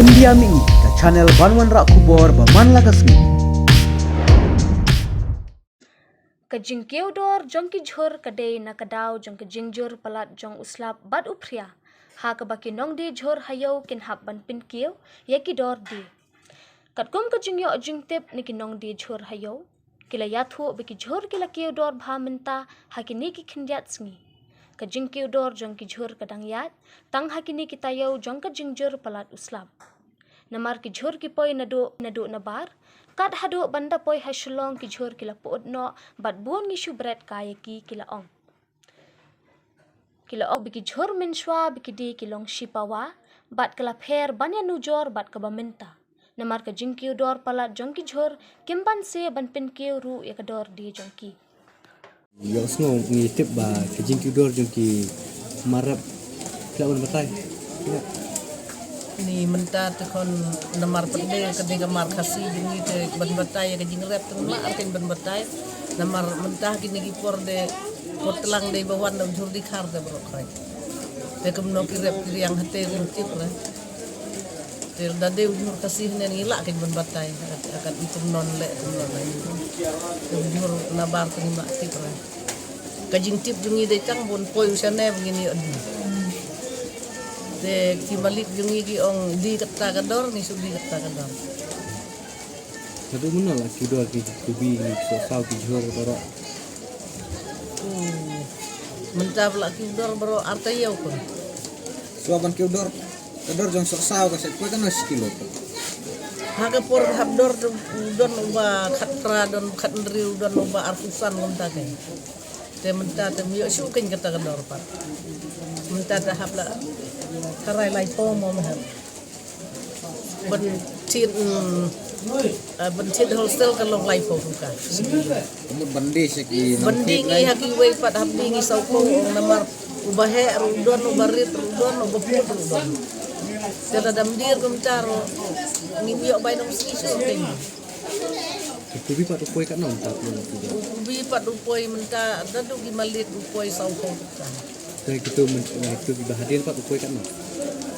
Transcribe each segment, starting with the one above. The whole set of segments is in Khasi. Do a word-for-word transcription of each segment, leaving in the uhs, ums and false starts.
India Mih, ka channel ban wanrah khubor ba man la ka sngi. Ka jingkiew dor jong ki jhur ka dei na ka daw jong ka jingjur palat jong u slap bad u phria, ha kaba ki nongdie jhur ha ïew kin hap ban pynkiew ïa ki dor die. Katkum ka jingïoh jingtip na ki nongdie jhur ha ïew, ki la ïathuh ba ki jhur ki la kiew dor bha mynta ha kine ki khyndiat sngi. Ka jingkiew dor jong ki jhur ka dang ïaid tang ha kine ki taïew jong ka jingjur palat u slap. Namar ki jhur ki poi naduh naduh nabar, kat haduh ban da poi ha Shillong ki jhur ki la pyut noh bad bun ngi shu bret kai ïa ki, ki la ong. Ki la ong ba ki jhur mynshuwa ba ki die ki long shipawa, bad ka la pher ban ïanujor bad kaba mynta. Namar ka jingkiew dor palat jong ki jhur kim banse ban pynkiew ruh ïa ka dor die jong ki. Ïohsngew ngi tip ba ka jingkiew dor jong ki mar rep ki la wan batai. Ni mynta te khun namar pat de ka dei ka mar Khasi jong ngi te ban batai ka jingrep te ma ar kan ban batai. Namar mynta kine ki por de por tlang dei ba wan da u jhur dei khar de bro krai. Te kumno ki rep ki riang hate kin tip re. Te da dei u jhur Khasi hynne ngi lah kan ban batai. Akan i kumno leh kumno leh. U jhur nabar te ngi ma tip re. Ka jingtip jong ngi dei tang bun poi u shane ba ngin ïoh die. Te ki malik jong ngi ki ong die katta ka dor, ngi shu die katta ka dor. Naduh mynno la kiew dor ki kubi ngi ki sohsaw ki jhur baroh? Hmm. Mynta ba la kiew dor baroh ar taïew khun. Shuwa ban kiew dor ka dor jong sohsaw ka shet poi katno shi kilo? Ha ka por ba hap dor don uba khatphra don khathynriew don uba arphew san kumta kein. Te mynta te ym ïoh shuh kein kata ka dor pat. Mynta te hap la tharai laiphew mo mynta. Ban thied, mm, ah, ban thied wholesale ka long laiphew tyngka. Mut ban die sha ki nongthied ngi ha kiwei pat hap die ngi sawphew ong namar uba heh ruh don, uba rit ruh don, uba pud ruh don. Te lada ym die kumta ruh ngim ïoh bai nongsngi shuh kein. Ki kubi pat u poi katno mynta? Ki kubi pat u poi mynta da dei ki malit u poi sawphew tyngka. Te kitu myn-, kitu kiba hadien pat u poi katno?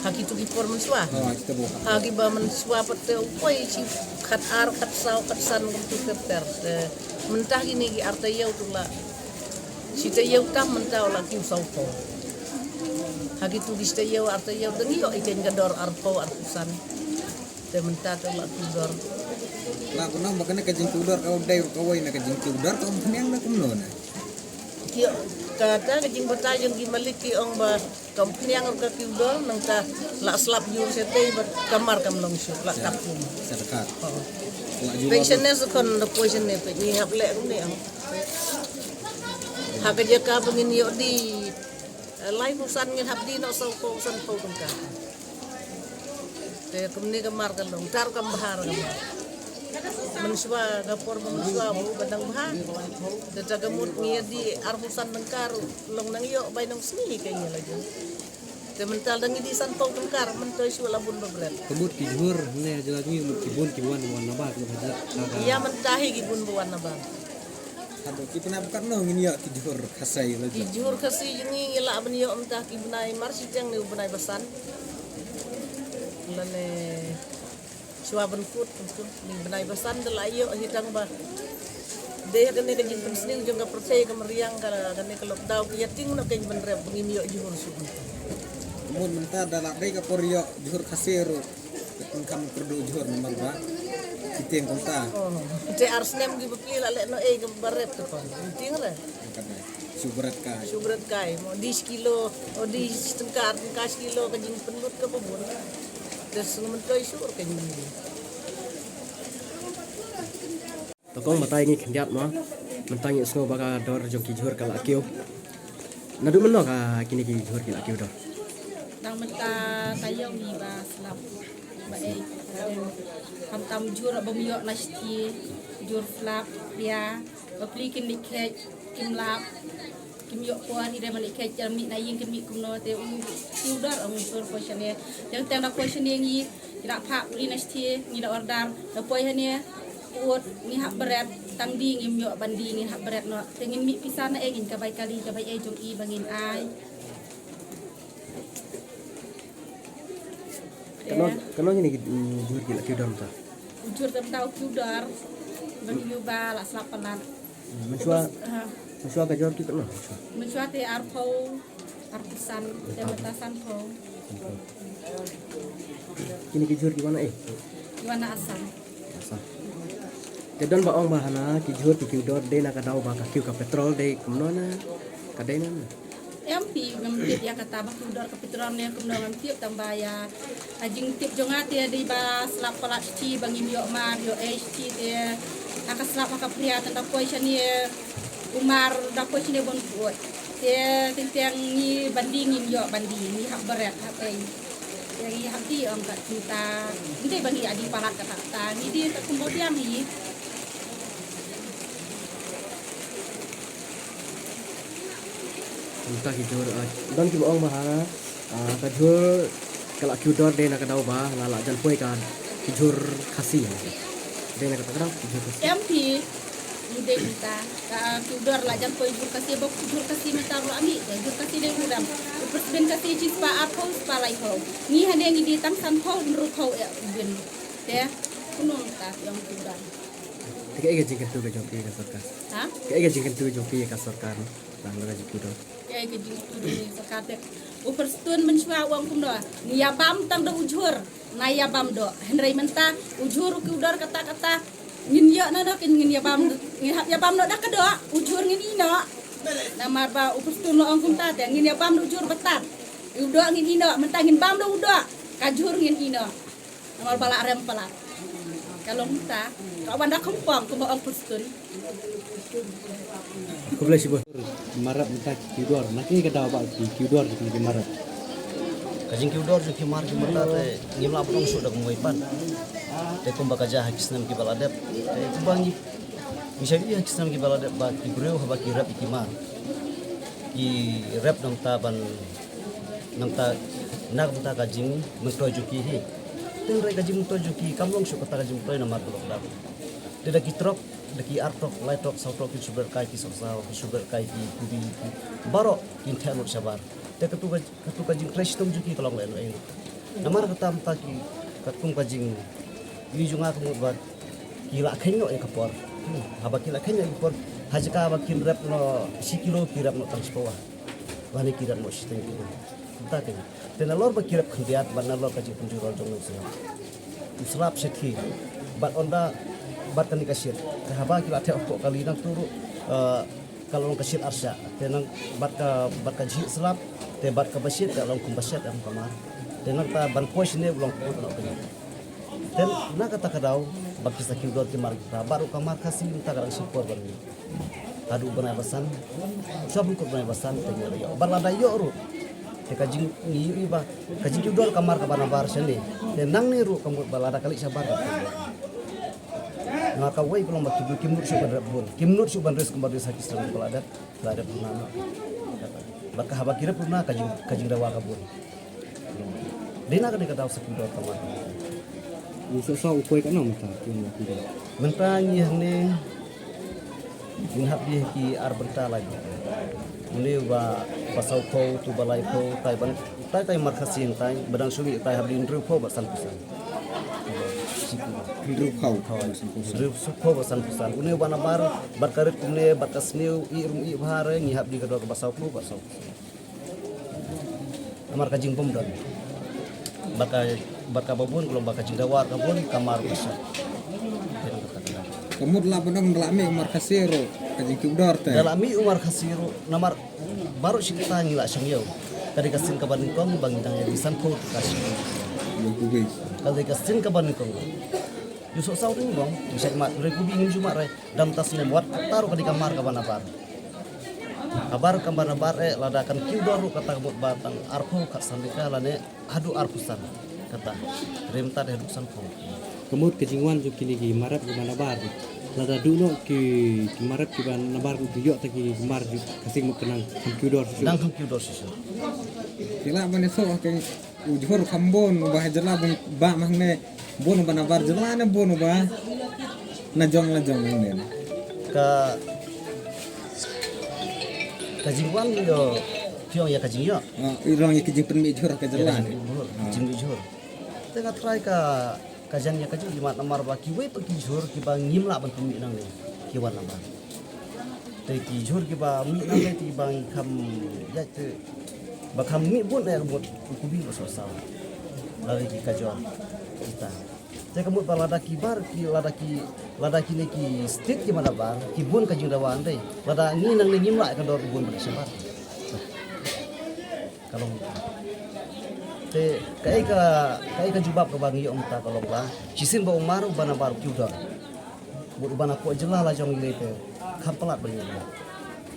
Ha kitu ki por mynshuwa. Oh, kitu bo. Ha kiba mynshuwa pat te u poi shi khatar, khatsaw, khatsan kumtu ter ter. Te mynta kine ki ar taïew tu la. Shi taïew tam mynta u la kiew sawphew. Ha kitu ki shi taïew ar taïew te ngi ïoh ïa kein ka dor arphew arphew san. Te mynta te la kiew dor. La kumno ba kane ka jingkiew dor ka dei kawei na ka jingkiew dor ka umphniang na kumno na? Ki, kata ka jingbatai jong ki malik ki ong ba ka umphniang ka kiew dor nangta la slap jur shatei bad ka mar kam long shuh la kap kum. Sa ka. Oh. Pensioner sa khun da poi shane peit ngi hap leh kumne ong. Ha ka jaka ba ngin ïoh die, eh, laiphew san ngin hap die noh sawphew sanphew tyngka. Te kumne ka mar ka long, tar kam bha ka mar. Mynshuwa ka por ba mynshuwa ba u ka dang bha. Te ta ka mut ngi die arphew san tyngka ruh long nang ïoh bai nongsngi ka ngi la jong. Te mynta dang ngi die sanphew tyngka mynta shu la bun ba bret. Ka mut ki jhur ne ha jylla jong ngi mut ki bun ki wan wan nabar mut ha jylla. Ïa mynta hi ki bun ba wan nabar. Haduh ki pynap katno ngin ïa ki jhur Khasi la. Ki jhur Khasi jong ngi ngi lah ban ïoh mynta ki bnai March shiteng ne u bnai Basan. Lane shuwa ban kut, kut ni bnai Basan da la ïoh hi tang ba dei kane ka jingpynsniew jong ka pyrthei ka mariang ka kane ka lockdown ka ïa tieng noh kein ban rep ngin ïoh jhur shuh. Mut mynta da la dei ka por ïoh jhur Khasi ruh. Kin kham kyrduh jhur namar ba ki tieng kumta. Oh, te ar snem ki bapli la leh noh ei ka ba rep te kon. Tieng re. Shu bret kai. Shu bret kai. Mo die shi kilo, o die shi tyngka, ar tyngka shi kilo ka jingpynlut ka ba bun. Te sngewmyntoi shu ka jingmyntoi. To kong batai ngi khyndiat mo. Mynta ngi sngew ba ka dor jong ki jhur ka la kiew. Naduh mynno ka kine ki jhur ki la kiew dor? Dang mynta taïew ngi ba slap ba ei. Khamtam jhur ba ym ïoh na shiti, jhur slap, pia, bapli kin leit khet, kim lap. Kim ïoh por hi re ban leit khet, jar mih na ïing kim mih kumno te u, u dor ong sur poi shane. Teng teng da poi shane ngi, ngi da phah pli na shiti, ngi da order, da poi hane, ut, ngi hap bret, tang die ngim ïoh ban die, ngi hap bret noh. Te ngin mih pisa na ei ngin ka bai kali, ka bai ei jong i ba ngin ai. Kano, kano ngin ki, mm, jhur ki la ki dor ta? Jhur tam tau ki dor. Ban yu ba la slap palat. Mynshuwa, ha. Mynshuwa ka jhur ki kano? Mynshuwa te arphew, arphew san, te mynta sanphew. Kine ki jhur ki wan na ei? Ki wan na Assam. Assam. Te don ba ong ba hana ki jhur ki ki dor dei na ka daw ba ka kiew ka petrol dei kumno na ka dei na. Em phi ngam tip ïa kata ba ki dor ka petrol ne kumno ngam tip tang ba ïa ka jingtip jong nga te dei ba slap palat shi ba ngim ïoh mar ïoh ei shi te ha ka slap ha ka phria tang da poi shane u mar da poi shane bon kut te teng teng ngi bandi ngim ïoh bandi ngi hap beret hap ei. Te ngi hap di ong kat kita ngi dei ba ngi adi palat kata ta ngi di ta kumbo diang hi. Mynta ki jhur, ah, don kiba ong ba ha, ah, ka jhur ka la kiew dor dei na ka daw ba la la jan poi ka ki jhur Khasi. Dei na ka daw ki jhur Khasi. Em phi, dei mynta ka kiew dor la jan poi jhur Khasi ba ki jhur Khasi mynta la mi, jhur Khasi dei u dam. U president Khasi chi spah arphew spah laiphew. Ngi hane ngi dei tang sanphew hynriewphew ïa u bin. Te kumno mynta ïa u kiew dor. Te kaei ka jingkyntu ka jong phi ïa ka sorkar? Ha? Kaei ka jingkyntu ka jong phi ïa ka sorkar? Lang lang ka jingkyntu. Kaei ka jingkyntu ka jong sorkar te. U Prestone mynshuwa u ong kumno. Ngi ïa bam tang da u jhur. Nga ïa bam doh. Hynrei mynta u jhur u kiew dor kata kata. Ngin ïoh na noh ngin ïa bam ngin hap ïa bam noh da ka doh. U jhur ngin ïoh noh. Namar ba u Prestone u ong kumta te ngin ïa bam da u jhur batat. U doh ngin ïoh noh mynta ngin bam da u doh. Ka jhur ngin ïoh noh. Namar ba la rem palat. Ka long ta ka wan da kongpong kumba ong Prestone. Khublei shibun. Mar rep mynta ki kiew dor na ki ka daw ba ki kiew dor ki mar rep. Ka jingkiew dor jong ki mar ki mynta te ngim lah ban ong shuh da kumwei pat. Te kumba ka jia ha ki snem kiba la dep te kumba ngi ngi shah ïohi ha ki snem kiba la dep ba ki briew haba ki rep ïa ki mar ki rep namta ban Nangta, na ka bynta ka jingmyntoi jong ki hi. Hynrei ka jingmyntoi jong ki kam long shuh kata ka jingmyntoi namar ka lockdown. Te da ki trok, da ki ar trok, lai trok, saw trok, ki shu ber kai, ki sohsaw, ki shu ber kai, ki kubi, ki baroh kin theh lut shabar. Te katu ka, katu ka jingtrei shitom jong ki ka long lehnohei. Namar kata mynta ki, katkum ka jing, ïa jong nga ka mut ba ki la kheiñ noh ïa ka por. Haba ki la kheiñ noh ïa ka por, ha jaka ba kin rep noh shi kilo, ki rep noh tang shiphew. Ba ne ki rep noh shiteng ki. Kumta kein. Te nalor ba ki rep khyndiat bad nalor ka jingpynjulor jong u slap. U slap shithi. Bad ynda bad kane ka shit. Te haba ki la theh hapoh kali nangtu ruh, eh, ka long ka shit arshah. Te nang bad ka, bad ka jingshit slap. Te bad kaba shit ka long kumba shit em ka mar. Te nangta ban poi shane u long kumba kane. Te na kata ka daw ba ki sa kiew dor ki mar kita. Bad ruh ka mar Khasi mynta ka dang shu por ban Haduh bnai ba san, sha ba kut bnai ba san te ngi ïoh. Bad lada ïoh ruh. Te ka jing ngi ïohi ba ka jingkiew dor ka mar kaba nabar shane. Te nangne ruh ka mut ba lada ka leit shabar. Nga kawei ka long ba ki briew kim nud shuh ban rep bun. Kim nud shuh ban risk kumba risk ha ki seng ba la dep, la dep bun. Bad ka haba ki rep bun ka jing, ka jingdawa ka bun. Dei na kane ka daw sa kiew dor ka mar. Ngi sa sa u poi katno mynta, kiew dor. Mynta ngi hangne ngin hap ïa ki ar bynta lagi. Une uba, ba saw phew, utu ba lai phew, tai ban, tai tai mar Khasi tai, ba dang shu mih tai hap dei hynriew phew bad san phew san. Hynriew phew. Hynriew phew bad san phew san. Une uba nabar, bad ka rit kumne, bad ka sniew, ïeh rum ïeh bha re, ngi hap dei ka dor kaba saw phew bad saw phew san. Namar ka jingbym don. Bad ka, bad kaba bun, ka long ba ka jingdawa ka bun, ka mar ka shah. Ka mut lah ban ong da la mih u mar Khasi ruh, ka jingkiew dor te. Da la mih u mar Khasi ruh, namar baroh shi katta ngi la shong ïew. Ka dei ka sien kaba nyngkong, ba ngi dang ïa dei san phew ka shi. Ka dei ka sien kaba nyngkong. Ïa soh saw dei nyngkong, ngi shait mad, hynrei kubi ngim ju mad re, dam ta snem wat, katta ruh ka dei ka mar kaba nabar. Habar kaba nabar eh lada kan kiew dor ruh kata ka mut ba tang arphew khatsan tyngka lane haduh arphew san kata. Hynrei mynta dei haduh sanphew. Ka mut ka jingwan jong kine ki mar rep kiba nabar. Lada duh noh ki, ki mar rep kiba nabar ki ïoh ta ki mar jong ka seng mut ka nang kham kiew dor shuh shuh. Nang kham kiew dor shuh shuh. Ki lah ban ïasoh ha ka u jhur kham bun uba ha jylla bun ba ma hangne. Bun uba nabar jylla ne bun uba na jong la jong hangne. Ka, ka jingwan ïoh, phi ong ïa ka jingïoh. Ah, i rong ïa ka jingpynmih jhur ha ka jylla. Ïa ka jingmih jhur. Ah. Jingmih jhur. Te nga try ka ka jan ïa ka jingmut namar ba kiwei pat ki jhur kiba ngim lah ban pynmih nangne ki wan nabar. Te ki jhur kiba mih nangne te kiba ngi kham ïaid te ba kham mih bun ïa ka mut u kubi ba saw saw. Lada ki kajor kita. Te ka mut ba lada ki bar ki lada ki lada kine ki state ki manabar ki bun ka jingdawa hynrei lada ngi nangne ngim lah ïa ka dor bun ba ka shabar. Ka long. Te kaei ka kaei ka jubab kaba ngi ïoh mynta ka long ba shisien ba u mar uba nabar u kiew don. Bad uba napoh jylla la jong ngi te kham palat ba ngi.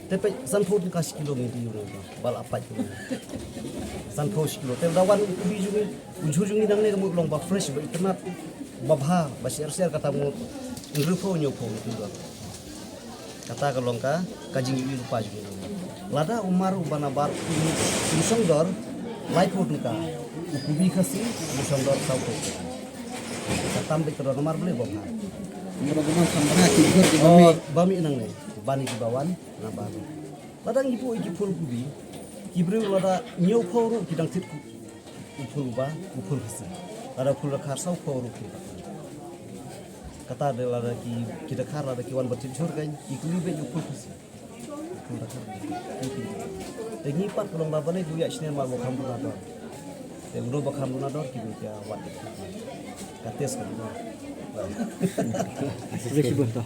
Te peit sanphew tyngka shi kilo ngi dei u ba la pait. Sanphew shi kilo te da wan u kubi jong ngi u jhur jong ngi nangne ka mut long ba fresh ba itynnat ba bha ba sher sher kata mut hynriewphew hynñiewphew ngi kiew don. Kata ka long ka ka jingïohi lypa jong ngi. Lada u mar uba nabar u shong dor laiphew tyngka. U kubi Khasi u shong dor sawphew. Ka tam beit ka dor namar balei ba bha. Namar ba nang samra ki jhur ki ba mih. Oh, ba mih nangne. Ba ni kiba wan nabar. Lada ngi buh ïa ki phul kubi ki briew lada hynñiewphew ruh ki dang thied u phul uba u phul Khasi. Lada phul Dkhar sawphew ruh ki. Kata de lada ki ki Dkhar lada ki wan ba thied jhur kan ki kylli beit u phul Khasi. Te ngi pat ka long ba balei u ïa shisien mar ba kham duna dor. Te u dor ba kham duna dor ki bun ïa wat. Ka test ka duna. Ka test ka duna.